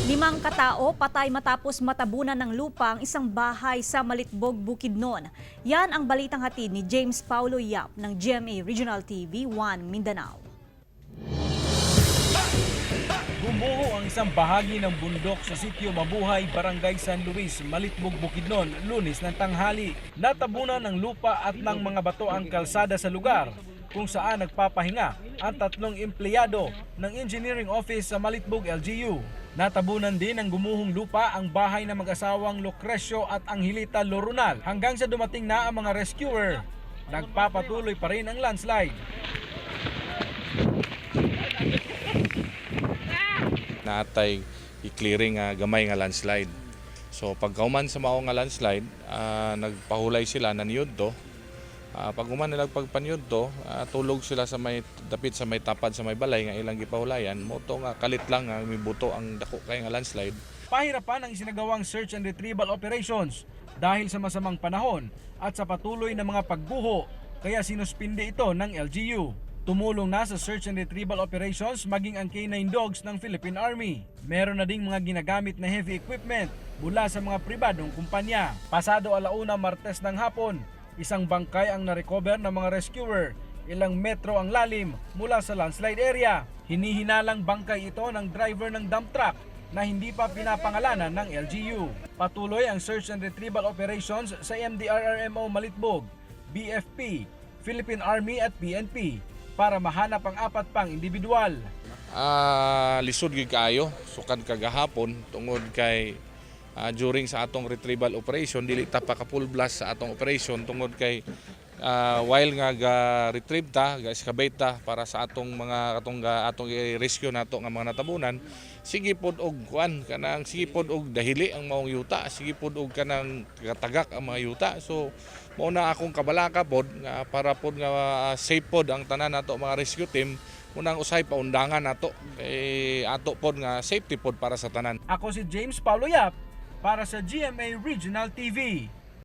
Limang katao patay matapos matabunan ng lupa ang isang bahay sa Malitbog, Bukidnon. Yan ang balitang hatid ni James Paulo Yap ng GMA Regional TV 1 Mindanao. Gumuho ang isang bahagi ng bundok sa sitio Mabuhay, Barangay San Luis, Malitbog, Bukidnon, Lunes ng tanghali. Natabunan ng lupa at ng mga bato ang kalsada sa lugar kung saan nagpapahinga ang tatlong empleyado ng engineering office sa Malitbog LGU. Natabunan din ng gumuhong lupa ang bahay ng mag-asawang Lucrecio at Angelita Lorunal hanggang sa dumating na ang mga rescuer. Nagpapatuloy pa rin ang landslide. Naatay i-clearing nga gamay nga landslide. So pagkauman sa mao nga landslide, nagpahulay sila naniyod to. Pag human nila pagpanyod to, tulog sila sa may dapit sa may tapad sa may balay nga ilang gipahulayan. Mao to nga kalit lang nga mibuto ang dako kay nga landslide. Pahirapan ang isinagawang search and retrieval operations dahil sa masamang panahon at sa patuloy na mga pagguho, kaya sinuspinde ito ng LGU. Tumulong na sa search and retrieval operations maging ang K9 dogs ng Philippine Army. Meron na ding mga ginagamit na heavy equipment mula sa mga pribadong kumpanya. Pasado alauna Martes ng hapon, isang bangkay ang narecover ng mga rescuer. Ilang metro ang lalim mula sa landslide area. Hinihinalang bangkay ito ng driver ng dump truck na hindi pa pinapangalanan ng LGU. Patuloy ang search and retrieval operations sa MDRRMO Malitbog, BFP, Philippine Army at PNP para mahanap ang apat pang individual. Lisod gyud kaayo sukad kagahapon tungod kay during sa atong retrieval operation, dili ta pa ka full blast sa atong operation tungod kay while nga ga retrieve ta, ga excavate ta para sa atong mga katong ga, atong i-rescue nato nga mga natabunan, sige pod og kuan, kanang sige pod og dahili ang maong yuta, sige pod og kanang katagak ang mga yuta. So mao na akong kabalaka pod nga para pod nga safe pod ang tanan nato mga rescue team, unang usahay paundangan nato kay ato pod nga safety pod para sa tanan. Ako si James Paulo Yap para sa GMA Regional TV.